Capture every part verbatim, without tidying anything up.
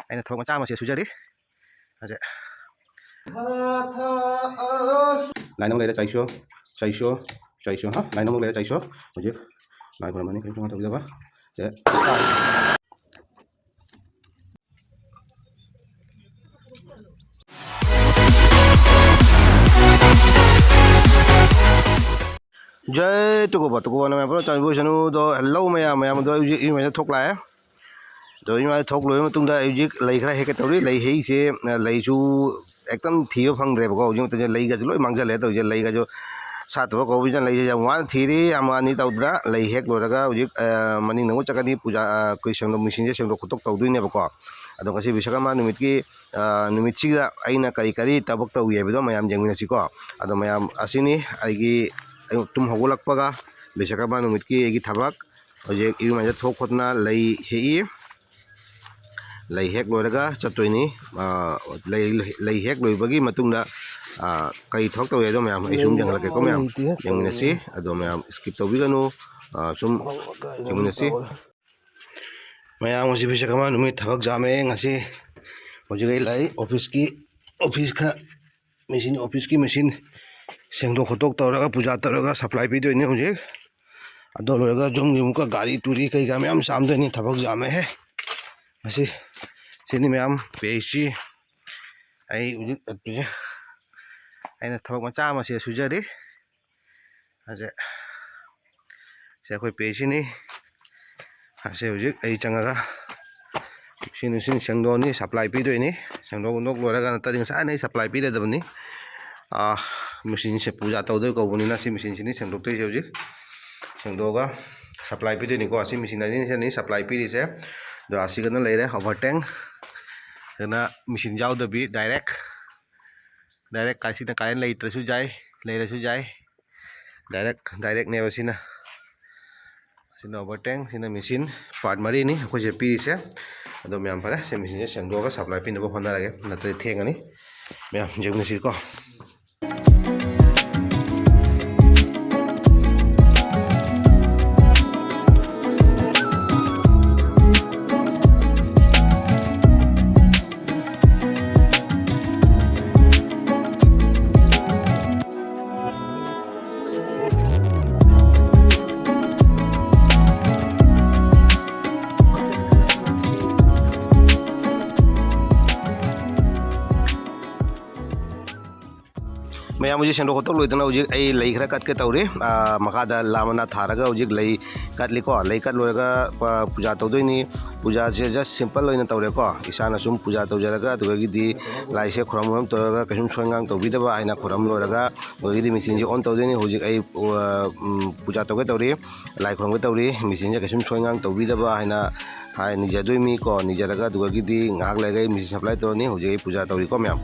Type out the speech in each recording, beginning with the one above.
ꯑꯩꯅ ꯊꯕꯛ ꯃꯆꯥ ꯑꯃ ꯁꯦ ꯁꯨꯖꯔꯤ꯫ ꯍꯧꯖꯤꯛ ꯂꯥꯏꯟ ꯑꯃ ꯂꯩꯔꯦ, ꯆꯥꯏꯁꯣ, ꯆꯥꯏꯁꯣ, ꯆꯥꯏꯁꯣ, ꯍꯥ? ꯂꯥꯏꯟ ꯑꯃ ꯂꯩꯔꯦ, ꯆꯥꯏꯁꯣ꯫ ꯍꯧꯖꯤꯛ ꯂꯥꯏ ꯈꯨꯔꯝꯕꯅꯤ, ꯀꯔꯤꯝ ꯇꯧꯗꯕ꯫ ꯁꯦ꯫ ꯖꯩ ꯇꯨꯀꯨꯕ, ꯇꯨꯀꯨꯕ ꯅ ꯃꯌꯥꯝ ꯄꯨꯂꯞ ꯆꯥꯟꯕꯤꯁꯅꯨ꯫ ꯑꯗꯣ ꯍꯦꯜꯂꯣ ꯃꯌꯥꯝ, ꯃꯌꯥꯝ ꯑꯗꯣ ꯑꯩ ꯍꯧꯖꯤꯛ ꯏꯔꯨꯖ ꯊꯣꯛꯂꯛꯑꯦ꯫ ꯑꯗꯣ ꯏꯔꯨꯖ ꯊꯣꯛ ꯂꯣꯏꯕ ꯃꯇꯨꯡꯗ ꯑꯩ ꯍꯧꯖꯤꯛ ꯂꯩ ꯈꯔ ꯍꯦꯛꯀꯦ ꯇꯧꯔꯤ꯫ ꯂꯩ ꯍꯦꯛꯏꯁꯦ, ꯑ, ꯂꯩꯁꯨ ꯍꯦꯛꯇ ꯊꯤꯕ ꯐꯪꯗ꯭ꯔꯦꯕꯀꯣ꯫ ꯍꯧꯖꯤꯛ ꯃꯇꯝꯁꯦ ꯂꯩꯒꯁꯨ ꯂꯣꯏ ꯃꯥꯡꯖꯜꯂꯦ ꯇꯧꯔꯤꯁꯦ꯫ ꯂꯩꯒꯁꯨ ꯁꯥꯠꯇꯕ ꯀꯧꯕꯁꯤꯅ ꯂꯩꯁꯦ ꯌꯥꯝ ꯋꯥꯅ ꯊꯤꯔꯤ꯫ ꯑꯃ ꯑꯅꯤ ꯇꯧꯗꯅ ꯂꯩ ꯍꯦꯛ ꯂꯣꯏꯔꯒ ꯍꯧꯖꯤꯛ, ꯑ, ꯃꯅꯤꯡꯗ ꯑꯃꯨꯛ ꯆꯠꯀꯅꯤ꯫ ꯄꯨꯖꯥ, ꯑ, ꯑꯩꯈꯣꯏ ꯁꯦꯡꯗꯣꯛ, ꯃꯦꯆꯤꯟꯁꯦ ꯁꯦꯡꯗꯣꯛ ꯈꯣꯠꯇꯣꯛ ꯇꯧꯗꯣꯏꯅꯦꯕꯀꯣ꯫ ꯑꯗꯣ ꯉꯁꯤ ꯕꯤꯁꯀꯔꯃꯥ ꯅꯨꯃꯤꯠꯀꯤ, ꯑ, ꯅꯨꯃꯤꯠꯁꯤꯗ ꯑꯩꯅ ꯀꯔꯤ ꯀꯔꯤ ꯊꯕꯛ ꯇꯧꯏ ꯍꯥꯏꯕꯗꯣ ꯃꯌꯥꯝ ꯌꯦꯡꯃꯤꯟꯅꯁꯤꯀꯣ꯫ ꯑꯗꯣ ꯃꯌꯥꯝ ꯑꯁꯤꯅꯤ ꯑꯩꯒꯤ ꯑꯌꯨꯛ ꯇꯨꯝ ꯍꯧꯒꯠꯂꯛꯄꯒ ꯕꯤꯁꯀꯔꯃꯥ ꯅꯨꯃꯤꯠꯀꯤ ꯑꯩꯒꯤ ꯊꯕꯛ꯫ ꯍꯧꯖꯤꯛ ꯏꯔꯨ ꯃꯥꯏꯗ ꯊꯣꯛ ꯈꯣꯠꯇꯅ ꯂꯩ ꯍꯦꯛꯏ꯫ ꯂꯩ ꯍꯦꯛ ꯂꯣꯏꯔꯒ ꯆꯠꯇꯣꯏꯅꯤ꯫ ꯑ, ꯂꯩ, ꯂꯩ ꯍꯦꯛ ꯂꯣꯏꯕꯒꯤ ꯃꯇꯨꯡꯗ, ꯑ, ꯀꯔꯤ ꯊꯕꯛ ꯇꯧꯏ ꯍꯥꯏꯗꯣ ꯃꯌꯥꯝ ꯑꯩ ꯁꯨꯝ ꯌꯦꯡꯍꯜꯂꯛꯀꯦꯀꯣ ꯃꯌꯥꯝ꯫ ꯌꯦꯡꯃꯤꯟꯅꯁꯤ꯫ ꯑꯗꯣ ꯃꯌꯥꯝ skip ꯇꯧꯕꯤꯒꯅꯨ꯫ ꯑ, ꯁꯨꯝ ꯌꯦꯡꯃꯤꯟꯅꯁꯤ꯫ ꯃꯌꯥꯝ ꯉꯁꯤ ꯕꯤꯁꯀꯔꯃꯥ ꯅꯨꯃꯤꯠ ꯊꯕꯛ ꯌꯥꯝꯃꯦ ꯉꯁꯤ꯫ ꯍꯧꯖꯤꯛ ꯑꯩ ꯂꯥꯛꯏ ꯑꯣꯐꯤꯁꯀꯤ, ꯑꯣꯐꯤꯁ ꯈꯔ ꯃꯦꯆꯤꯟ, ꯑꯣꯐꯤꯁꯀꯤ ꯃꯦꯆꯤꯟ ꯁꯦꯡꯗꯣꯛ ꯈꯣꯠꯇꯣꯛ ꯇꯧꯔꯒ, ꯄꯨꯖꯥ ꯇꯧꯔꯒ supply ꯄꯤꯗꯣꯏꯅꯦ ꯍꯧꯖꯤꯛ꯫ ꯑꯗꯨ ꯂꯣꯏꯔꯒ ꯌꯨꯝꯒꯤ ꯑꯃꯨꯛꯀ ꯒꯥꯔꯤ ꯇꯨꯔꯤ ꯀꯩꯀꯥ ꯃꯌꯥꯝ ꯆꯥꯝꯗꯣꯏꯅꯤ꯫ ꯊꯕꯛ ꯌꯥꯝꯃꯦꯍꯦ ꯉꯁꯤ꯫ ꯁꯤꯅꯤ ꯃꯌꯥꯝ ꯄꯦꯁꯤ꯫ ꯑꯩ ꯍꯧꯖꯤꯛ ꯑꯩꯅ ꯊꯕꯛ ꯃꯆꯥ ꯑꯃ ꯁꯦ ꯁꯨꯖꯔꯤ꯫ ꯑꯁꯦ, ꯁꯦ ꯑꯩꯈꯣꯏ ꯄꯦꯁꯤꯅꯤ꯫ ꯑꯁꯦ ꯍꯧꯖꯤꯛ ꯑꯩ ꯆꯪꯉꯒ ꯁꯤ ꯅꯨꯡꯁꯤꯡ ꯁꯦꯡꯗꯣꯛꯑꯅꯤ, supply ꯄꯤꯗꯣꯏꯅꯤ꯫ ꯁꯦꯡꯗꯣꯛ ꯈꯣꯠꯇꯣꯛ ꯂꯣꯏꯔꯒ ꯅꯠꯇ꯭ꯔꯗꯤ ꯉꯁꯥꯏꯅ ꯑꯩ supply ꯄꯤꯔꯗꯕꯅꯤ꯫ ꯑꯥ, ꯃꯦꯆꯤꯟꯁꯦ ꯄꯨꯖꯥ ꯇꯧꯗꯣꯏ ꯀꯧꯕꯅꯤꯅ ꯁꯤ ꯃꯦꯆꯤꯟꯁꯤꯅꯤ ꯁꯦꯡꯗꯣꯛꯇꯣꯏꯁꯦ ꯍꯧꯖꯤꯛ꯫ ꯁꯦꯡꯗꯣꯛꯑꯒ supply ꯄꯤꯗꯣꯏꯅꯤꯀꯣ꯫ ꯑꯁꯤ ꯃꯦꯆꯤꯟ ꯑꯅꯤꯁꯤꯅꯅꯤ supply ꯄꯤꯔꯤꯁꯦ꯫ ꯑꯗꯣ ꯑꯁꯤꯒꯅ ꯂꯩꯔꯦ overtank꯫ ꯑꯗꯨꯅ ꯃꯦꯆꯤꯟ ꯌꯥꯎꯗꯕꯤ direct, direct ꯀꯥꯏꯁꯤꯅ current ꯂꯩꯇ꯭ꯔꯁꯨ ꯌꯥꯏ, ꯂꯩꯔꯁꯨ ꯌꯥꯏ꯫ Direct, directꯅꯦꯕ ꯁꯤꯅ꯫ ꯁꯤꯅ overtank, ꯁꯤꯅ ꯃꯦꯆꯤꯟ, part ꯃꯔꯤꯅꯤ ꯑꯩꯈꯣꯏꯁꯦ ꯄꯤꯔꯤꯁꯦ꯫ ꯑꯗꯣ ꯃꯌꯥꯝ ꯐꯔꯦ, ꯁꯤ ꯃꯦꯆꯤꯟꯁꯦ ꯁꯦꯡꯗꯣꯛꯑꯒ supply ꯄꯤꯅꯕ ꯍꯣꯠꯅꯔꯒꯦ, ꯅꯠꯇ꯭ꯔꯗꯤ ꯊꯦꯡꯉꯅꯤ꯫ ꯃꯌꯥꯝ ꯌꯦꯡꯃꯤꯟꯅꯁꯤꯀꯣ꯫ ꯌꯥꯝ ꯍꯧꯖꯤꯛ ꯁꯦꯡꯗꯣꯛ ꯈꯣꯠꯇꯣꯛ ꯂꯣꯏꯗꯅ ꯍꯧꯖꯤꯛ ꯑꯩ ꯂꯩ ꯈꯔ ꯀꯠꯀꯦ ꯇꯧꯔꯤ꯫ ꯑꯥ, ꯃꯈꯥꯗ ꯂꯥ ꯃꯅꯥ ꯊꯥꯔꯒ ꯍꯧꯖꯤꯛ ꯂꯩ ꯀꯠꯂꯤꯀꯣ꯫ ꯂꯩ ꯀꯠ ꯂꯣꯏꯔꯒ, ꯑꯥ, ꯄꯨꯖꯥ ꯇꯧꯗꯣꯏꯅꯤ꯫ ꯄꯨꯖꯥꯁꯦ just simple ꯑꯣꯏꯅ ꯇꯧꯔꯦꯀꯣ꯫ ꯏꯁꯥꯅ ꯁꯨꯝ ꯄꯨꯖꯥ ꯇꯧꯖꯔꯒ, ꯑꯗꯨꯗꯒꯤꯗꯤ ꯂꯥꯏꯁꯦ ꯈꯨꯔꯨꯝ ꯈꯨꯔꯨꯝ ꯇꯧꯔꯒ ꯀꯩꯁꯨꯝ ꯁꯣꯏ ꯉꯥꯡ ꯇꯧꯕꯤꯗꯕ ꯍꯥꯏꯅ ꯈꯨꯔꯨꯝ ꯂꯣꯏꯔꯒ, ꯑꯗꯨꯗꯒꯤꯗꯤ ꯃꯦꯆꯤꯟꯁꯦ on ꯇꯧꯗꯣꯏꯅꯤ꯫ ꯍꯧꯖꯤꯛ ꯑꯩ, ꯑꯥ, ꯎꯝ, ꯄꯨꯖꯥ ꯇꯧꯒꯦ ꯇꯧꯔꯤ, ꯂꯥꯏ ꯈꯨꯔꯨꯝꯒꯦ ꯇꯧꯔꯤ꯫ ꯃꯦꯆꯤꯟꯁꯦ ꯀꯩꯁꯨꯝ ꯁꯣꯏ ꯉꯥꯡ ꯇꯧꯕꯤꯗꯕ ꯍꯥꯏꯅ ꯍꯥꯏ ꯅꯤꯖꯗꯣꯏꯅꯤꯀꯣ꯫ ꯅꯤꯖꯔꯒ ꯑꯗꯨꯗꯒꯤꯗꯤ ꯉꯥꯏꯍꯥꯛ ꯂꯩꯔꯒ ꯑꯩ ꯃꯦꯆꯤꯟ supply ꯇꯧꯔꯅꯤ꯫ ꯍꯧꯖꯤꯛ ꯑꯩ ꯄꯨꯖꯥ ꯇꯧꯔꯤꯀꯣ ꯃꯌꯥꯝ꯫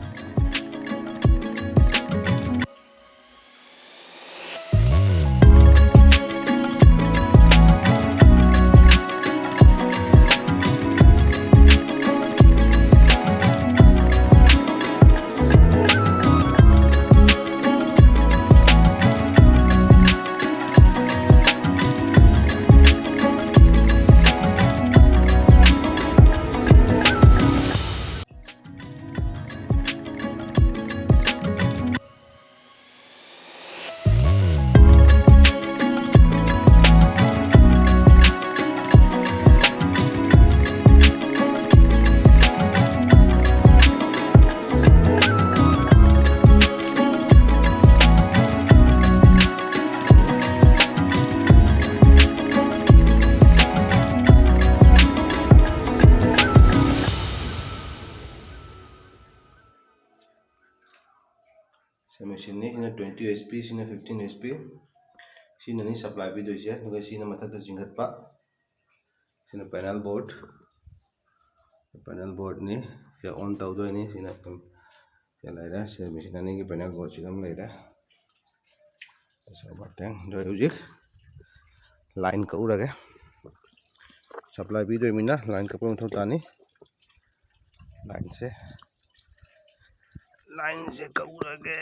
ꯁꯤ ꯃꯦꯆꯤꯟꯅꯤ꯫ ꯁꯤꯅ twenty H P, ꯁꯤꯅ fifteen H P꯫ ꯁꯤꯅꯅꯤ supply ꯄꯤꯗꯣꯏꯁꯦ꯫ ꯑꯗꯨꯒ ꯁꯤꯅ ꯃꯊꯛꯇ ꯆꯤꯡꯈꯠꯄ꯫ ꯁꯤꯅ panel board, panel boardꯅꯤ꯫ ꯁꯤ on ꯇꯧꯗꯣꯏꯅꯤ꯫ ꯁꯤꯅ ꯑꯗꯨꯝ ꯁꯤ ꯂꯩꯔꯦ꯫ ꯁꯤ ꯃꯦꯆꯤꯟ ꯑꯅꯤꯒꯤ panel board ꯁꯤ ꯑꯗꯨꯝ ꯂꯩꯔꯦ꯫ ꯑꯗꯨ ꯍꯧꯖꯤꯛ line ꯀꯛꯎꯔꯒꯦ꯫ Supply ꯄꯤꯗꯣꯏꯃꯤꯅ line ꯀꯛꯄ ꯃꯊꯧ ꯇꯥꯅꯤ꯫ Lineꯁꯦ, lineꯁꯦ ꯀꯛꯎꯔꯒꯦ꯫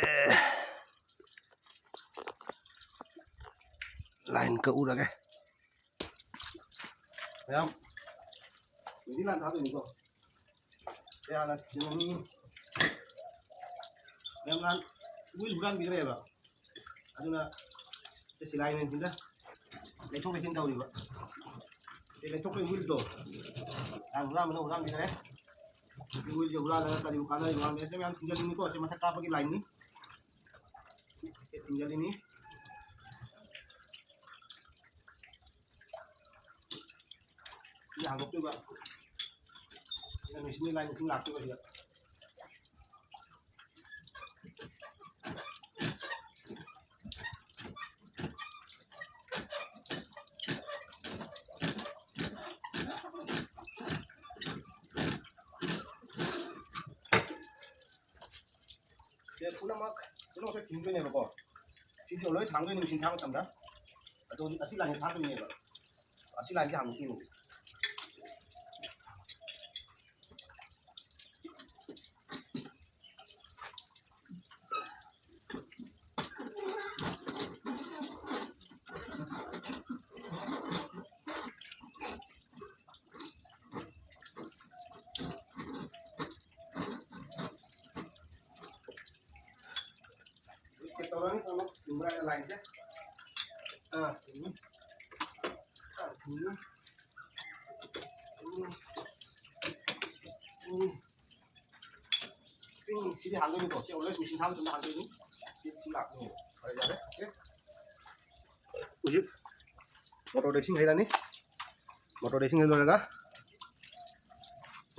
Line ꯀꯛꯎꯔꯒꯦ꯫ ꯃꯌꯥꯝ, ꯃꯤꯗꯤ line ꯊꯥꯗꯣꯏꯅꯤꯀꯣ꯫ ꯀꯌꯥꯅ ꯊꯤꯡꯉꯝꯃꯤ? ꯃꯌꯥꯝ ꯅꯍꯥꯟ wheel ꯍꯨꯔꯥꯟꯕꯤꯈ꯭ꯔꯦꯕ꯫ ꯑꯗꯨꯅ ꯁꯤ line ꯃꯦꯟꯁꯤꯡꯗ ꯂꯩꯊꯣꯛ ꯂꯩꯁꯤꯟ ꯇꯧꯔꯤꯕ꯫ ꯁꯤ ꯂꯩꯊꯣꯛꯄꯒꯤ wheelꯗꯣ ꯅꯍꯥꯟ ꯍꯨꯔꯥꯟꯕꯅ ꯍꯨꯔꯥꯟꯕꯤꯈ꯭ꯔꯦ꯫ ꯁꯤ wheelꯁꯦ ꯍꯨꯔꯥꯜꯂꯒ ꯀꯔꯤꯕꯨ ꯀꯥꯟꯅꯔꯤꯕ ꯈꯪꯗꯦ꯫ ꯁꯤ ꯃꯌꯥꯝ ꯊꯤꯡꯖꯤꯜꯂꯤꯅꯤꯀꯣ꯫ ꯁꯤ ꯃꯊꯛ ꯀꯥꯞꯄꯒꯤ lineꯅꯤ꯫ ꯊꯤꯡꯖꯤꯜꯂꯤꯅꯤ꯫ ꯁꯤ ꯍꯥꯡꯗꯣꯛꯇꯣꯏꯕ꯫ ꯁꯤꯅ ꯃꯦꯆꯤꯟꯒꯤ ꯂꯥꯏꯟ ꯏꯁꯤꯡ ꯂꯥꯛꯇꯣꯏꯕ ꯁꯤꯗ꯫ ꯁꯦ ꯄꯨꯝꯅꯃꯛ, ꯄꯨꯝꯅꯃꯛꯁꯦ ꯊꯤꯡꯗꯣꯏꯅꯦꯕꯀꯣ꯫ ꯁꯤꯁꯨ ꯂꯣꯏ ꯊꯥꯡꯗꯣꯏꯅꯦ ꯃꯦꯆꯤꯟ ꯊꯥꯕ ꯃꯇꯝꯗ꯫ ꯑꯗꯣ ꯑꯁꯤ ꯂꯥꯏꯟꯁꯦ ꯊꯥꯗꯣꯏꯅꯦꯕ꯫ ꯑꯁꯤ ꯂꯥꯏꯟꯁꯦ ꯍꯥꯟꯅ ꯊꯤꯡꯉꯨ꯫ ꯆꯦꯛ ꯇꯧꯔꯅꯤ, ꯀꯩꯅꯣ, ꯆꯨꯝꯕ꯭ꯔꯥ ꯍꯥꯏꯅ ꯂꯥꯏꯟꯁꯦ꯫ ꯑꯥ, ꯆꯨꯝꯃꯤ꯫ ꯑꯥ, ꯆꯨꯝꯃꯤ꯫ ꯎꯝ꯫ ꯎꯝ꯫ ꯎꯝ, ꯁꯤꯗꯤ ꯍꯥꯡꯗꯣꯏꯅꯤꯀꯣ꯫ ꯁꯤ always ꯃꯦꯆꯤꯟ ꯊꯥꯕ ꯃꯇꯝꯗ ꯍꯥꯡꯗꯣꯏꯅꯤ꯫ ꯁꯤ, ꯁꯤ ꯂꯥꯛꯇꯣꯏꯅꯦꯕ꯫ ꯐꯔꯦ, ꯌꯥꯔꯦ꯫ ꯑꯣꯀꯦ꯫ ꯍꯧꯖꯤꯛ ꯃꯣꯇꯣꯔꯗ ꯏꯁꯤꯡ ꯍꯩꯔꯅꯤ꯫ ꯃꯣꯇꯣꯔꯗ ꯏꯁꯤꯡ ꯂꯣꯏꯔꯒ,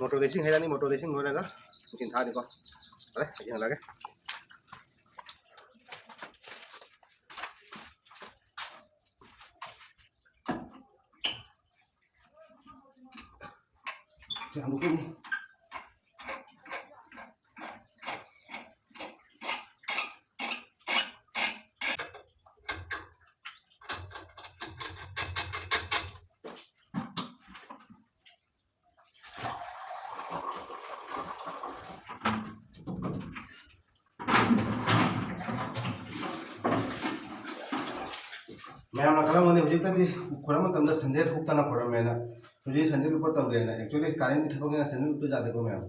ꯃꯣꯇꯣꯔꯗ ꯏꯁꯤꯡ ꯍꯩꯔꯅꯤ꯫ ꯃꯣꯇꯣꯔꯗ ꯏꯁꯤꯡ ꯂꯣꯏꯔꯒ ꯃꯦꯆꯤꯟ ꯊꯥꯅꯤꯀꯣ꯫ ꯐꯔꯦ, ꯃꯦꯆꯤꯟ ꯍꯜꯂꯒꯦ꯫ ꯁꯤ ꯍꯥꯡꯗꯣꯛꯇꯣꯏꯅꯤ꯫ ꯃꯌꯥꯝꯅ ꯈꯜꯂꯝꯒꯅꯤ ꯍꯧꯖꯤꯛꯇꯗꯤ ꯈꯣꯏꯔꯝ ꯃꯇꯝꯗ ꯁꯦꯟꯗꯦꯜ ꯎꯞꯇꯅ ꯈꯣꯏꯔꯝꯃꯦꯅ꯫ ꯍꯧꯖꯤꯛ ꯁꯦꯟꯗꯦꯜ ꯎꯞꯄ ꯇꯧꯗꯦꯅ꯫ Actually, current ꯀꯤ ꯊꯕꯛꯅꯤꯅ ꯁꯦꯟꯗꯦꯜ ꯎꯞꯇ ꯌꯥꯗꯦꯀꯣ ꯃꯌꯥꯝ꯫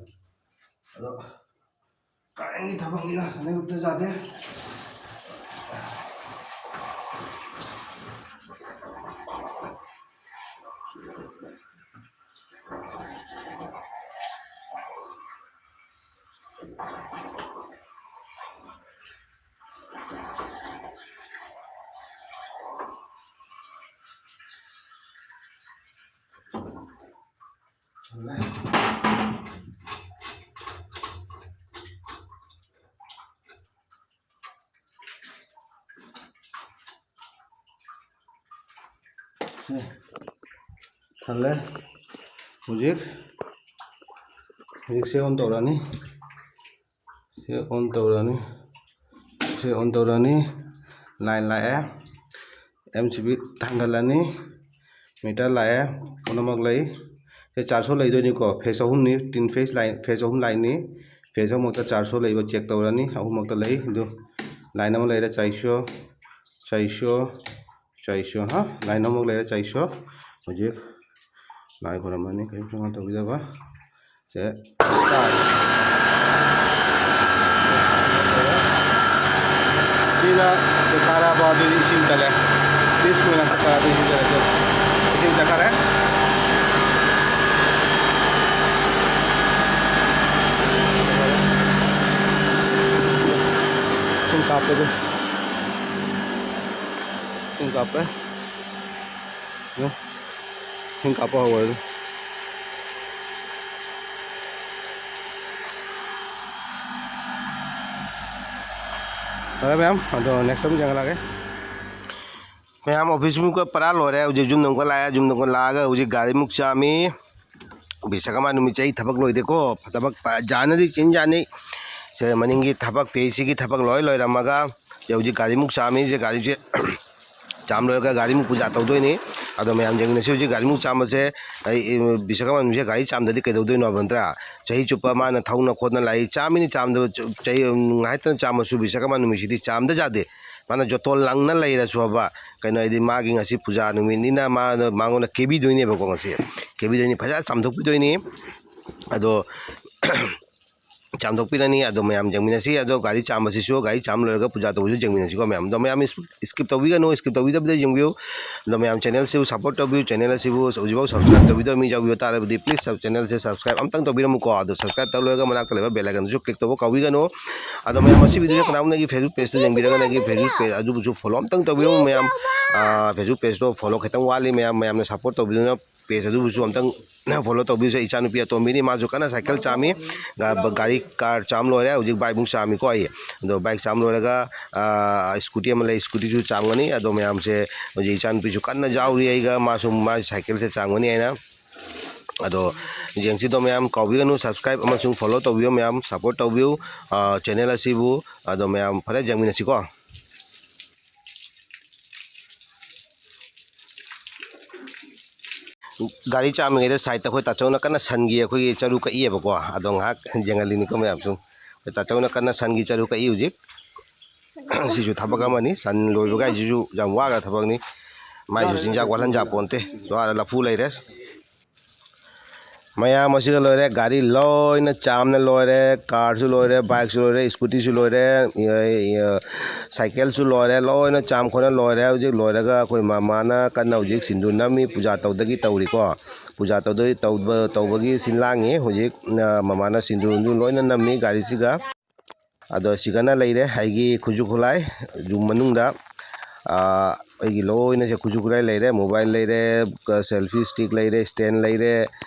ꯑꯗꯣ current ꯀꯤ ꯊꯕꯛꯅꯤꯅ ꯁꯦꯟꯗꯦꯜ ꯎꯞꯇ ꯌꯥꯗꯦ꯫ ꯊꯜꯂꯦ꯫ ꯍꯧꯖꯤꯛ, ꯍꯧꯖꯤꯛꯁꯦ on ꯇꯧꯔꯅꯤ꯫ ꯁꯤ on ꯇꯧꯔꯅꯤ꯫ ꯁꯤ on ꯇꯧꯔꯅꯤ꯫ Line ꯂꯥꯛꯑꯦ꯫ M C B ꯊꯥꯡꯒꯠꯂꯅꯤ꯫ Meter ꯂꯥꯛꯑꯦ꯫ ꯄꯨꯝꯅꯃꯛ ꯂꯩ꯫ ꯁꯤ ꯆꯥꯔꯁꯣ ꯂꯩꯗꯣꯏꯅꯤꯀꯣ꯫ Phase ꯑꯍꯨꯝꯅꯤ꯫ Tin phase line, phase ꯑꯍꯨꯝ lineꯅꯤ꯫ Phase ꯑꯍꯨꯝꯃꯛꯇ ꯆꯥꯔꯁꯣ ꯂꯩꯕ check ꯇꯧꯔꯅꯤ꯫ ꯑꯍꯨꯝꯃꯛꯇ ꯂꯩ꯫ ꯑꯗꯨ line ꯑꯃ ꯂꯩꯔꯦ꯫ ꯆꯥꯏꯁꯣ, ꯆꯥꯏꯁꯣ, ꯆꯥꯏꯁꯣ, ꯍꯥ? Line ꯑꯃꯃꯨꯛ ꯂꯩꯔꯦ꯫ ꯆꯥꯏꯁꯣ꯫ ꯍꯧꯖꯤꯛ ꯂꯥꯏ ꯈꯣꯏꯔꯝꯃꯅꯤ꯫ ꯀꯔꯤꯝꯁꯨ ꯉꯥ ꯇꯧꯕꯤꯗꯕ꯫ ꯁꯦ, start꯫ ꯁꯤꯅ ꯆꯦꯈꯥꯔꯕ ꯑꯗꯨꯗꯤ ꯏꯁꯤꯡ ꯆꯠꯂꯦ꯫ Discꯃꯦꯟ ꯆꯦꯈꯥꯔ ꯑꯗꯨ ꯏꯁꯤꯡ ꯆꯠꯂꯦ꯫ ꯏꯁꯤꯡ ꯆꯠꯈꯔꯦ꯫ ꯏꯁꯤꯡ ꯀꯥꯞꯄꯗꯨ꯫ ꯏꯁꯤꯡ ꯀꯥꯞꯄꯦ꯫ ꯌꯦꯡꯉꯨ꯫ ꯏꯁꯤꯡ ꯀꯥꯞꯄ ꯍꯧꯔꯦ꯫ ꯐꯔꯦ ꯃꯌꯥꯝ, ꯑꯗꯣ next ꯑꯃꯨꯛ ꯌꯦꯡꯍꯜꯂꯛꯑꯒꯦ꯫ ꯃꯌꯥꯝ, officeꯃꯨꯛꯀ ꯄꯔꯥ ꯂꯣꯏꯔꯦ꯫ ꯍꯧꯖꯤꯛ ꯌꯨꯝꯗ ꯑꯃꯨꯛꯀ ꯂꯥꯛꯑꯦ꯫ ꯌꯨꯝꯗ ꯑꯃꯨꯛꯀ ꯂꯥꯛꯑꯒ ꯍꯧꯖꯤꯛ ꯒꯥꯔꯤꯃꯨꯛ ꯆꯥꯝꯃꯤ꯫ ꯕꯤꯁꯀꯔꯃꯥ ꯅꯨꯃꯤꯠꯁꯦ ꯑꯩ ꯊꯕꯛ ꯂꯣꯏꯗꯦꯀꯣ꯫ ꯊꯕꯛ ꯐꯖꯅꯗꯤ ꯆꯤꯟ ꯌꯥꯅꯤ꯫ ꯁꯦ, ꯃꯅꯤꯡꯒꯤ ꯊꯕꯛ, P H Cꯒꯤ ꯊꯕꯛ ꯂꯣꯏ ꯂꯣꯏꯔꯝꯃꯒ, ꯁꯦ, ꯍꯧꯖꯤꯛ ꯒꯥꯔꯤꯃꯨꯛ ꯆꯥꯝꯃꯤ꯫ ꯁꯦ, ꯒꯥꯔꯤꯁꯦ ꯆꯥꯝ ꯂꯣꯏꯔꯒ ꯒꯥꯔꯤꯃꯨꯛ ꯄꯨꯖꯥ ꯇꯧꯗꯣꯏꯅꯤ꯫ ꯑꯗꯣ ꯃꯌꯥꯝ ꯌꯦꯡꯃꯤꯟꯅꯁꯤ꯫ ꯍꯧꯖꯤꯛ ꯒꯥꯔꯤꯃꯨꯛ ꯆꯥꯝꯕꯁꯦ, ꯑꯩ, ꯕꯤꯁꯀꯔꯃꯥ ꯅꯨꯃꯤꯠꯁꯦ ꯒꯥꯔꯤ ꯆꯥꯝꯗꯗꯤ ꯀꯩꯗꯧꯗꯣꯏꯅꯣ ꯍꯥꯏꯕ ꯅꯠꯇ꯭ꯔꯥ? ꯆꯍꯤ ꯆꯨꯞꯄ ꯃꯥꯅ ꯊꯧꯅ ꯈꯣꯠꯅ ꯂꯥꯛꯏ꯫ ꯆꯥꯝꯃꯤꯅꯤ ꯆꯥꯝꯗꯕ ꯆ-, ꯆꯍꯤ, ꯉꯥꯏꯍꯥꯛꯇꯪ ꯆꯥꯝꯃꯁꯨ ꯕꯤꯁꯀꯔꯃꯥ ꯅꯨꯃꯤꯠꯁꯤꯗꯤ ꯆꯥꯝꯗ ꯌꯥꯗꯦ꯫ ꯃꯥꯅ ꯖꯣꯇꯣꯟ ꯂꯪꯅ ꯂꯩꯔꯁꯨ ꯍꯥꯏꯕ, ꯀꯩꯅꯣ ꯍꯥꯏꯗꯤ ꯃꯥꯒꯤ ꯉꯁꯤ ꯄꯨꯖꯥ ꯅꯨꯃꯤꯠꯅꯤꯅ ꯃꯥꯅ, ꯃꯉꯣꯟꯗ ꯀꯦꯕꯤꯗꯣꯏꯅꯦꯕꯀꯣ꯫ ꯉꯁꯤ ꯀꯦꯕꯤꯗꯣꯏꯅꯤ, ꯐꯖꯅ ꯆꯥꯝꯊꯣꯛꯄꯤꯗꯣꯏꯅꯤ꯫ ꯑꯗꯣ ꯆꯥꯝꯊꯣꯛꯄꯤꯔꯅꯤ꯫ ꯑꯗꯣ ꯃꯌꯥꯝ ꯌꯦꯡꯃꯤꯟꯅꯁꯤ꯫ ꯑꯗꯣ ꯒꯥꯔꯤ ꯆꯥꯝꯕꯁꯤꯁꯨ, ꯒꯥꯔꯤ ꯆꯥꯝ ꯂꯣꯏꯔꯒ ꯄꯨꯖꯥ ꯇꯧꯕꯁꯨ ꯌꯦꯡꯃꯤꯟꯅꯁꯤꯀꯣ ꯃꯌꯥꯝ꯫ ꯑꯗꯣ ꯃꯌꯥꯝ skip ꯇꯧꯕꯤꯒꯅꯨ, skip ꯇꯧꯕꯤꯗꯕꯗ ꯌꯦꯡꯕꯤꯌꯨ꯫ ꯑꯗꯣ ꯃꯌꯥꯝ channelꯁꯤꯕꯨ support ꯇꯧꯕꯤꯌꯨ꯫ Channelꯁꯤꯕꯨ ꯍꯧꯖꯤꯛꯐꯥꯎ subscribe ꯇꯧꯕꯤꯗꯕ ꯃꯤ ꯌꯥꯎꯕꯤꯕ ꯇꯥꯔꯕꯗꯤ please sub-, channelꯁꯦ subscribe ꯑꯝꯇꯪ ꯇꯧꯕꯤꯔꯝꯃꯨꯀꯣ꯫ ꯑꯗꯣ subscribe ꯇꯧ ꯂꯣꯏꯔꯒ ꯃꯅꯥꯛꯇ ꯂꯩꯕ bell iconꯗꯨꯁꯨ click ꯇꯧꯕ ꯀꯥꯎꯕꯤꯒꯅꯨ꯫ ꯑꯗꯣ ꯃꯌꯥꯝ ꯃꯁꯤ videoꯁꯦ ꯀꯅꯥꯒꯨꯝꯕꯅ ꯑꯩꯒꯤ Facebook pageꯇ ꯌꯦꯡꯕꯤꯔꯒꯅ ꯑꯩꯒꯤ Facebook page ꯑꯗꯨꯕꯨꯁꯨ follow ꯑꯝꯇꯪ ꯇꯧꯕꯤꯔꯝꯃꯨ ꯃꯌꯥꯝ꯫ ꯑꯥ, Facebook pageꯇꯣ follow ꯈꯤꯇꯪ ꯋꯥꯠꯂꯤ ꯃꯌꯥꯝ, ꯃꯌꯥꯝꯅ support ꯇꯧꯕꯤꯗꯨꯅ ꯄꯦꯖ ꯑꯗꯨꯕꯨꯁꯨ ꯑꯝꯇꯪ ꯐꯣꯂꯣ ꯇꯧꯕꯤꯌꯨꯁꯦ꯫ ꯏꯆꯥꯅꯨꯄꯤ ꯑꯇꯣꯝꯕꯤꯅꯤ, ꯃꯥꯁꯨ ꯀꯟꯅ ꯁꯥꯏꯀꯜ ꯆꯥꯝꯃꯤ꯫ ꯒꯥ-, ꯒꯥꯔꯤ, ꯀꯥꯔ ꯆꯥꯝ ꯂꯣꯏꯔꯦ, ꯍꯧꯖꯤꯛ ꯕꯥꯏꯛꯃꯨꯛ ꯆꯥꯝꯃꯤꯀꯣ꯫ ꯑꯩ ꯑꯗꯣ ꯕꯥꯏꯛ ꯆꯥꯝ ꯂꯣꯏꯔꯒ, ꯑꯥ, ꯁ꯭ꯀꯨꯇꯤ ꯑꯃ ꯂꯩ, ꯁ꯭ꯀꯨꯇꯤꯁꯨ ꯆꯥꯝꯒꯅꯤ꯫ ꯑꯗꯣ ꯃꯌꯥꯝꯁꯦ ꯍꯧꯖꯤꯛ ꯏꯆꯥꯅꯨꯄꯤꯁꯨ ꯀꯟꯅ ꯌꯥꯎꯔꯤ ꯑꯩꯒ, ꯃꯥꯁꯨ ꯃꯥꯒꯤ ꯁꯥꯏꯀꯜꯁꯦ ꯆꯥꯝꯒꯅꯤ ꯍꯥꯏꯅ꯫ ꯑꯗꯣ ꯌꯦꯡꯁꯤꯗꯣ ꯃꯌꯥꯝ, ꯀꯥꯎꯕꯤꯒꯅꯨ, subscribe ꯑꯃꯁꯨꯡ follow ꯇꯧꯕꯤꯌꯨ ꯃꯌꯥꯝ, support ꯇꯧꯕꯤꯌꯨ, ꯑꯥ, channel ꯑꯁꯤꯕꯨ꯫ ꯑꯗꯣ ꯃꯌꯥꯝ ꯐꯔꯦ, ꯌꯦꯡꯃꯤꯟꯅꯁꯤꯀꯣ꯫ ꯒꯥꯔꯤ ꯆꯥꯝꯃꯤꯉꯩꯗ ꯁꯥꯏꯠꯇ ꯑꯩꯈꯣꯏ ꯇꯥꯆꯧꯅ ꯀꯟꯅ ꯁꯟꯒꯤ ꯑꯩꯈꯣꯏꯒꯤ ꯆꯔꯨ ꯀꯛꯏꯌꯦꯕꯀꯣ꯫ ꯑꯗꯣ ꯉꯥꯏꯍꯥꯛ ꯌꯦꯡꯍꯜꯂꯤꯅꯤꯀꯣ ꯃꯌꯥꯝ ꯁꯨꯝ꯫ ꯑꯩꯈꯣꯏ ꯇꯥꯆꯧꯅ ꯀꯟꯅ ꯁꯟꯒꯤ ꯆꯔꯨ ꯀꯛꯏ ꯍꯧꯖꯤꯛ꯫ ꯁꯤꯁꯨ ꯊꯕꯛ ꯑꯃꯅꯤ꯫ ꯁꯟ ꯂꯣꯏꯕ ꯀꯥꯏꯁꯤꯁꯨ ꯌꯥꯝ ꯋꯥꯈ꯭ꯔ ꯊꯕꯛꯅꯤ꯫ ꯃꯥꯏꯁꯨ ꯆꯤꯟꯖꯥꯛ ꯋꯥꯠꯍꯟ ꯌꯥꯄꯣꯟꯇꯦ꯫ ꯁ꯭ꯋꯥꯏꯗ ꯂꯐꯨ ꯂꯩꯔꯦ꯫ ꯃꯌꯥꯝ ꯑꯁꯤꯒ ꯂꯣꯏꯔꯦ꯫ ꯒꯥꯔꯤ ꯂꯣꯏꯅ ꯆꯥꯝꯅ ꯂꯣꯏꯔꯦ꯫ ꯀꯥꯔꯁꯨ ꯂꯣꯏꯔꯦ, ꯕꯥꯏꯛꯁꯨ ꯂꯣꯏꯔꯦ, ꯁ꯭ꯀꯨꯇꯤꯁꯨ ꯂꯣꯏꯔꯦ, ꯏ-, ꯏ-, ꯁꯥꯏꯀꯜꯁꯨ ꯂꯣꯏꯔꯦ꯫ ꯂꯣꯏꯅ ꯆꯥꯝ ꯈꯣꯠꯅ ꯂꯣꯏꯔꯦ꯫ ꯍꯧꯖꯤꯛ ꯂꯣꯏꯔꯒ ꯑꯩꯈꯣꯏ ꯃꯃꯥꯅ ꯀꯟꯅ ꯍꯧꯖꯤꯛ ꯁꯤꯡꯖꯨ ꯅꯝꯃꯤ꯫ ꯄꯨꯖꯥ ꯇꯧꯗꯒꯤ ꯇꯧꯔꯤꯀꯣ꯫ ꯄꯨꯖꯥ ꯇꯧꯗꯒꯤ ꯇꯧꯕ-, ꯇꯧꯕꯒꯤ ꯁꯤꯟ ꯂꯥꯡꯉꯤ꯫ ꯍꯧꯖꯤꯛ, ꯑ, ꯃꯃꯥꯅ ꯁꯤꯡꯖꯨ ꯅꯨꯡꯖꯨ ꯂꯣꯏꯅ ꯅꯝꯃꯤ ꯒꯥꯔꯤꯁꯤꯒ꯫ ꯑꯗꯣ ꯁꯤꯒꯅ ꯂꯩꯔꯦ ꯑꯩꯒꯤ ꯈꯨꯠꯁꯨ ꯈꯨꯠꯂꯥꯏ꯫ ꯌꯨꯝ ꯃꯅꯨꯡꯗ, ꯑꯥ, ꯑꯩꯒꯤ ꯂꯣꯏꯅꯁꯦ ꯈꯨꯠꯁꯨ ꯈꯨꯠꯂꯥꯏ ꯂꯩꯔꯦ, mobile ꯂꯩꯔꯦ, selfie stick ꯂꯩꯔꯦ, stand ꯂꯩꯔꯦ,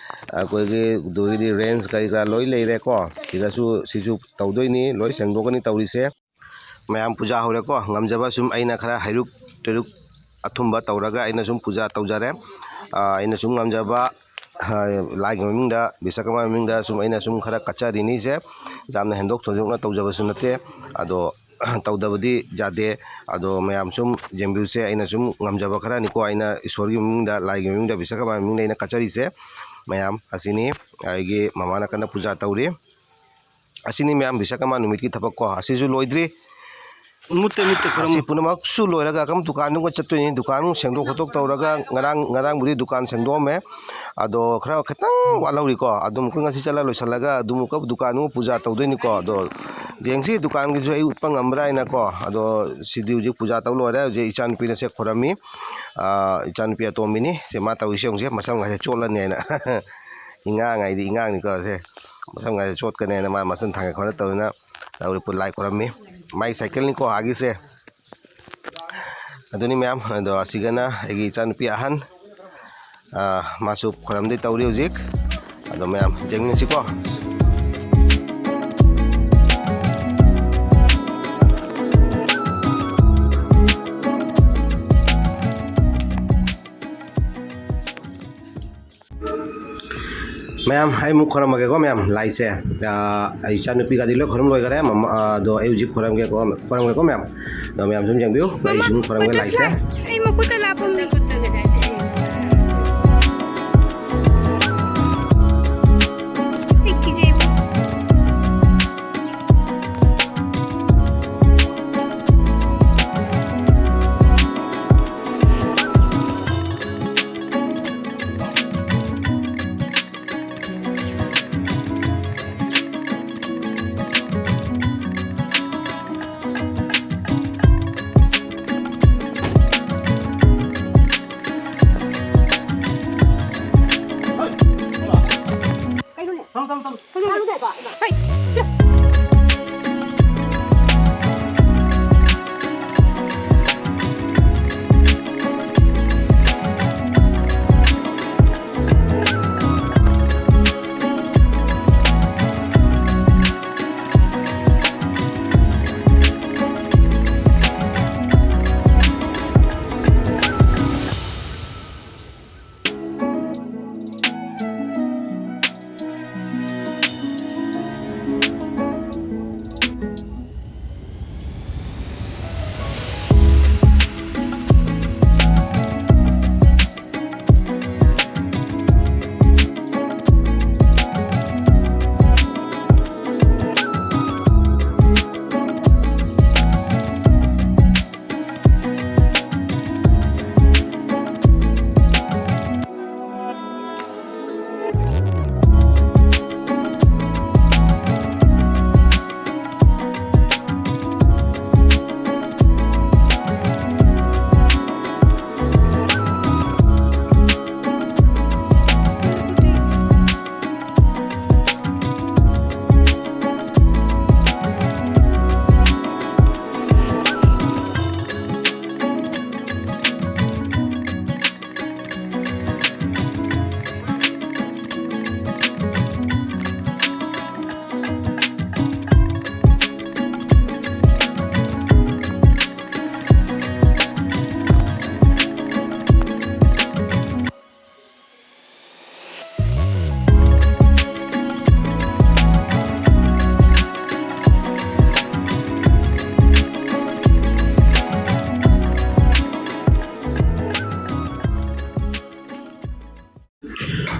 ꯑꯩꯈꯣꯏꯒꯤ ꯑꯗꯨꯗꯒꯤꯗꯤ range ꯀꯔꯤ ꯀꯔꯥ ꯂꯣꯏ ꯂꯩꯔꯦꯀꯣ꯫ ꯁꯤꯗꯁꯨ, ꯁꯤꯁꯨ ꯇꯧꯗꯣꯏꯅꯤ, ꯂꯣꯏ ꯁꯦꯡꯗꯣꯛꯀꯅꯤ ꯇꯧꯔꯤꯁꯦ꯫ ꯃꯌꯥꯝ ꯄꯨꯖꯥ ꯍꯧꯔꯦꯀꯣ꯫ ꯉꯝꯖꯕ ꯁꯨꯝ ꯑꯩꯅ ꯈꯔ ꯍꯩꯔꯨꯛ ꯇꯩꯔꯨꯛ ꯑꯊꯨꯝꯕ ꯇꯧꯔꯒ ꯑꯩꯅ ꯁꯨꯝ ꯄꯨꯖꯥ ꯇꯧꯖꯔꯦ꯫ ꯑꯥ, ꯑꯩꯅ ꯁꯨꯝ ꯉꯝꯖꯕ, ꯑꯥ, ꯂꯥꯏꯒꯤ ꯃꯃꯤꯡꯗ, ꯕꯤꯁꯀꯔꯃꯥꯒꯤ ꯃꯃꯤꯡꯗ ꯁꯨꯝ ꯑꯩꯅ ꯁꯨꯝ ꯈꯔ ꯀꯠꯆꯔꯤꯅꯤꯁꯦ꯫ ꯌꯥꯝꯅ ꯍꯦꯟꯗꯣꯛ ꯊꯣꯏꯗꯣꯛꯅ ꯇꯧꯖꯕꯁꯨ ꯅꯠꯇꯦ꯫ ꯑꯗꯣ ꯇꯧꯗꯕꯗꯤ ꯌꯥꯗꯦ꯫ ꯑꯗꯣ ꯃꯌꯥꯝ ꯁꯨꯝ ꯌꯦꯡꯕꯤꯌꯨꯁꯦ꯫ ꯑꯩꯅ ꯁꯨꯝ ꯉꯝꯖꯕ ꯈꯔꯅꯤꯀꯣ꯫ ꯑꯩꯅ ꯏꯁꯣꯔꯒꯤ ꯃꯃꯤꯡꯗ, ꯂꯥꯏꯒꯤ ꯃꯃꯤꯡꯗ, ꯕꯤꯁꯀꯔꯃꯥꯒꯤ ꯃꯃꯤꯡꯗ ꯑꯩꯅ ꯀꯠꯆꯔꯤꯁꯦ꯫ ꯃꯌꯥꯝ ꯑꯁꯤꯅꯤ꯫ ꯑꯩꯒꯤ ꯃꯃꯥꯅ ꯀꯟꯅ ꯄꯨꯖꯥ ꯇꯧꯔꯤ꯫ ꯑꯁꯤꯅꯤ ꯃꯌꯥꯝ ꯕꯤꯁꯀꯔꯃꯥ ꯅꯨꯃꯤꯠꯀꯤ ꯊꯕꯛ ꯀꯣ꯫ ꯑꯁꯤꯁꯨ ꯂꯣꯏꯗ꯭ꯔꯤ꯫ ꯃꯨꯠꯇꯦ, ꯃꯨꯠꯇꯦ, ꯈꯨꯔꯨꯝꯃꯨ꯫ ꯑꯁꯤ ꯄꯨꯝꯅꯃꯛꯁꯨ ꯂꯣꯏꯔꯒ ꯑꯗꯨꯝ ꯗꯨꯀꯥꯟꯗꯨꯒ ꯆꯠꯇꯣꯏꯅꯤ꯫ ꯗꯨꯀꯥꯟ ꯁꯦꯡꯗꯣꯛ ꯈꯣꯠꯇꯣꯛ ꯇꯧꯔꯒ ꯉꯔꯥꯡ, ꯉꯔꯥꯡꯕꯨꯗꯤ ꯗꯨꯀꯥꯟ ꯁꯦꯡꯗꯣꯛꯑꯝꯃꯦ꯫ ꯑꯗꯣ ꯈꯔ ꯈꯤꯇꯪ ꯋꯥꯠꯍꯧꯔꯤꯀꯣ꯫ ꯑꯗꯨꯝ ꯑꯩꯈꯣꯏ ꯉꯁꯤ ꯆꯠꯂ ꯂꯣꯏꯁꯤꯜꯂꯒ ꯑꯗꯨꯝ ꯑꯃꯨꯛꯀ ꯗꯨꯀꯥꯟ ꯑꯃꯨꯛ ꯄꯨꯖꯥ ꯇꯧꯗꯣꯏꯅꯤꯀꯣ꯫ ꯑꯗꯣ ꯌꯦꯡꯁꯤ ꯗꯨꯀꯥꯟꯒꯤꯁꯨ ꯑꯩ ꯎꯠꯄ ꯉꯝꯕ꯭ꯔꯥ ꯍꯥꯏꯅꯀꯣ꯫ ꯑꯗꯣ ꯁꯤꯗꯤ ꯍꯧꯖꯤꯛ ꯄꯨꯖꯥ ꯇꯧ ꯂꯣꯏꯔꯦ꯫ ꯍꯧꯖꯤꯛ ꯏꯆꯥꯅꯨꯄꯤꯅ ꯁꯦ ꯈꯣꯏꯔꯝꯃꯤ꯫ ꯑꯥ, ꯏꯆꯥꯅꯨꯄꯤ ꯑꯇꯣꯝꯕꯤꯅꯤ꯫ ꯁꯦ ꯃꯥ ꯇꯧꯔꯤꯁꯦ ꯌꯦꯡꯁꯦ, ꯃꯁꯝꯒꯁꯦ ꯆꯣꯠꯂꯅꯤ ꯍꯥꯏꯅ꯫ ꯏꯉꯥꯡ ꯍꯥꯏꯗꯤ ꯏꯉꯥꯡꯅꯤꯀꯣ ꯁꯦ꯫ ꯃꯁꯝꯒꯁꯦ ꯆꯣꯠꯀꯅꯤ ꯍꯥꯏꯅ ꯃꯥ ꯃꯁꯝ ꯊꯥꯡꯒꯠ ꯈꯣꯠꯅ ꯇꯧꯗꯅ ꯇꯧꯔꯤ, ꯂꯥꯏ ꯈꯣꯏꯔꯝꯃꯤ꯫ ꯃꯥꯏ ꯁꯥꯏꯀꯜꯅꯤꯀꯣ ꯑꯥꯒꯤꯁꯦ꯫ ꯑꯗꯨꯅꯤ ꯃꯌꯥꯝ, ꯑꯗꯣ ꯑꯁꯤꯒꯅ ꯑꯩꯒꯤ ꯏꯆꯥꯅꯨꯄꯤ ꯑꯍꯟ꯫ ꯑ, ꯃꯥꯁꯨ ꯈꯣꯏꯔꯝꯗꯣꯏ ꯇꯧꯔꯤ ꯍꯧꯖꯤꯛ꯫ ꯑꯗꯣ ꯃꯌꯥꯝ ꯌꯦꯡꯃꯤꯟꯅꯁꯤꯀꯣ꯫ ꯃꯌꯥꯝ, ꯑꯩ ꯑꯃꯨꯛ ꯈꯣꯏꯔꯝꯃꯒꯦꯀꯣ, ꯃꯌꯥꯝ, ꯂꯥꯏꯁꯦ꯫ ꯑ, ꯑꯩ ꯏꯆꯥꯅꯨꯄꯤꯒꯗꯤ ꯂꯣꯏ ꯈꯣꯏꯔꯝ ꯂꯣꯏꯈꯔꯦ꯫ ꯃꯃꯥ, ꯑ, ꯑꯗꯣ ꯑꯩ ꯍꯧꯖꯤꯛ ꯈꯣꯏꯔꯝꯒꯦꯀꯣ, ꯈꯣꯏꯔꯝꯒꯦꯀꯣ, ꯃꯌꯥꯝ꯫ ꯑꯗꯣ ꯃꯌꯥꯝ ꯁꯨꯝ ꯌꯦꯡꯕꯤꯌꯨ, ꯑꯩ ꯁꯨꯝ ꯈꯣꯏꯔꯝꯒꯦ ꯂꯥꯏꯁꯦ꯫ ꯑꯩ ꯃꯈꯨꯠꯇ ꯂꯥꯞꯄꯝꯃꯤ꯫ ꯑꯩ ꯀꯤꯖꯩꯕ꯫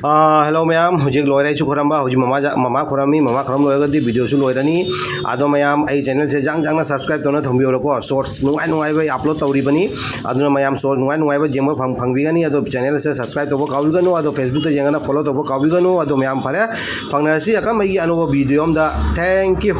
ꯑꯥ, hello ꯃꯌꯥꯝ, ꯍꯧꯖꯤꯛ ꯂꯣꯏꯔꯦ ꯑꯩꯁꯨ ꯈꯣꯏꯔꯝꯕ꯫ ꯍꯧꯖꯤꯛ ꯃꯃꯥ ꯖ-, ꯃꯃꯥ ꯈꯣꯏꯔꯝꯃꯤ, ꯃꯃꯥ ꯈꯣꯏꯔꯝ ꯂꯣꯏꯔꯒꯗꯤ videoꯁꯨ ꯂꯣꯏꯔꯅꯤ꯫ ꯑꯗꯣ ꯃꯌꯥꯝ, ꯑꯩ channelꯁꯦ ꯖꯥꯡ ꯖꯥꯡꯅ subscribe ꯇꯧꯅ ꯊꯝꯕꯤꯌꯨꯔꯣꯀꯣ꯫ Shorts ꯅꯨꯡꯉꯥꯏ ꯅꯨꯡꯉꯥꯏꯕ ꯑꯩ upload ꯇꯧꯔꯤꯕꯅꯤ꯫ ꯑꯗꯨꯅ ꯃꯌꯥꯝ shorts ꯅꯨꯡꯉꯥꯏ ꯅꯨꯡꯉꯥꯏꯕ ꯌꯦꯡꯕ ꯐꯪ-, ꯐꯪꯕꯤꯒꯅꯤ꯫ ꯑꯗꯣ channelꯁꯦ subscribe ꯇꯧꯕ ꯀꯥꯎꯕꯤꯒꯅꯨ꯫ ꯑꯗꯣ Facebookꯇ ꯌꯦꯡꯉꯒꯅ follow ꯇꯧꯕ ꯀꯥꯎꯕꯤꯒꯅꯨ꯫ ꯑꯗꯣ ꯃꯌꯥꯝ, ꯐꯔꯦ, ꯐꯪꯅꯔꯁꯤ ꯑꯀꯝꯕꯒꯤ ꯑꯅꯧꯕ video ꯑꯝꯗ꯫ Thank you꯫